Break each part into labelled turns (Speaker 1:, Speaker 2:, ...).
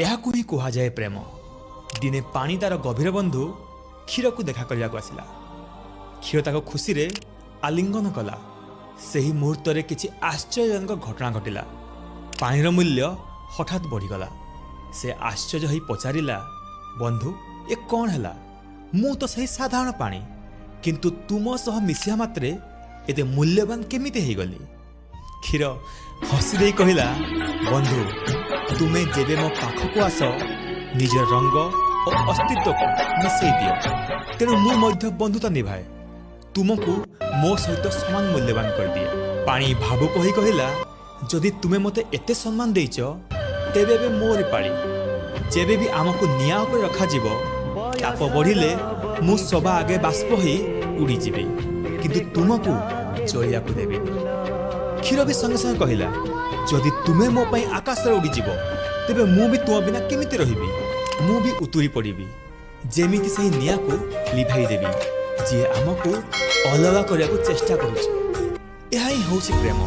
Speaker 1: ଏହାକୁ ହିଁ କୁହାଯାଏ ପ୍ରେମ। ଦିନେ ପାଣି ତାର ଗଭୀର ବନ୍ଧୁ କ୍ଷୀରକୁ ଦେଖା କରିବାକୁ ଆସିଲା। କ୍ଷୀର ତାକୁ ଖୁସିରେ ଆଲିଙ୍ଗନ କଲା। ସେହି ମୁହୂର୍ତ୍ତରେ କିଛି ଆଶ୍ଚର୍ଯ୍ୟଜନକ ଘଟଣା ଘଟିଲା। ପାଣିର ମୂଲ୍ୟ ହଠାତ୍ ବଢ଼ିଗଲା। ସେ ଆଶ୍ଚର୍ଯ୍ୟ ହୋଇ ପଚାରିଲା, ବନ୍ଧୁ, ଏ କ'ଣ ହେଲା? ମୁଁ ତ ସେହି ସାଧାରଣ ପାଣି, କିନ୍ତୁ ତୁମ ସହ ମିଶିବା ମାତ୍ରେ ଏତେ ମୂଲ୍ୟବାନ କେମିତି ହେଇଗଲି? କ୍ଷୀର ହସି ଦେଇ କହିଲା, ବନ୍ଧୁ, ତୁମେ ଯେବେ ମୋ ପାଖକୁ ଆସ, ନିଜର ରଙ୍ଗ ଓ ଅସ୍ତିତ୍ୱକୁ ମିଶେଇ ଦିଅ। ତେଣୁ ମୁଁ ମଧ୍ୟ ବନ୍ଧୁତା ନିଭାଏ, ତୁମକୁ ମୋ ସହିତ ସମାନ ମୂଲ୍ୟବାନ କରିଦିଏ। ପାଣି ଭାବୁକ ହୋଇ କହିଲା, ଯଦି ତୁମେ ମୋତେ ଏତେ ସମ୍ମାନ ଦେଇଛ, ତେବେ ଏବେ ମୋରି ପାଳି। ଯେବେ ବି ଆମକୁ ନିଆଁ ଉପରେ ରଖାଯିବ, ତାପ ବଢ଼ିଲେ ମୁଁ ସବା ଆଗେ ବାଷ୍ପ ହୋଇ ଉଡ଼ିଯିବି, କିନ୍ତୁ ତୁମକୁ ଜଳିବାକୁ ଦେବିନି। କ୍ଷୀର ବି ସଙ୍ଗେ ସଙ୍ଗେ କହିଲା, ଯଦି ତୁମେ ମୋ ପାଇଁ ଆକାଶରେ ଉଡ଼ିଯିବ, ତେବେ ମୁଁ ବି ତୁମ ବିନା କେମିତି ରହିବି? ମୁଁ ବି ଉତୁରି ପଡ଼ିବି, ଯେମିତି ସେହି ନିଆଁକୁ ଲିଭାଇ ଦେବି ଯିଏ ଆମକୁ ଅଲଗା କରିବାକୁ ଚେଷ୍ଟା କରୁଛି। ଏହା ହିଁ ହେଉଛି ପ୍ରେମ,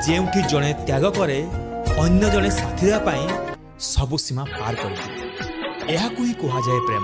Speaker 1: ଯେଉଁଠି ଜଣେ ତ୍ୟାଗ କରେ, ଅନ୍ୟ ଜଣେ ସାଥୀ ଦେବା ପାଇଁ ସବୁ ସୀମା ପାର କରିଦିଏ। ଏହାକୁ ହିଁ କୁହାଯାଏ ପ୍ରେମ।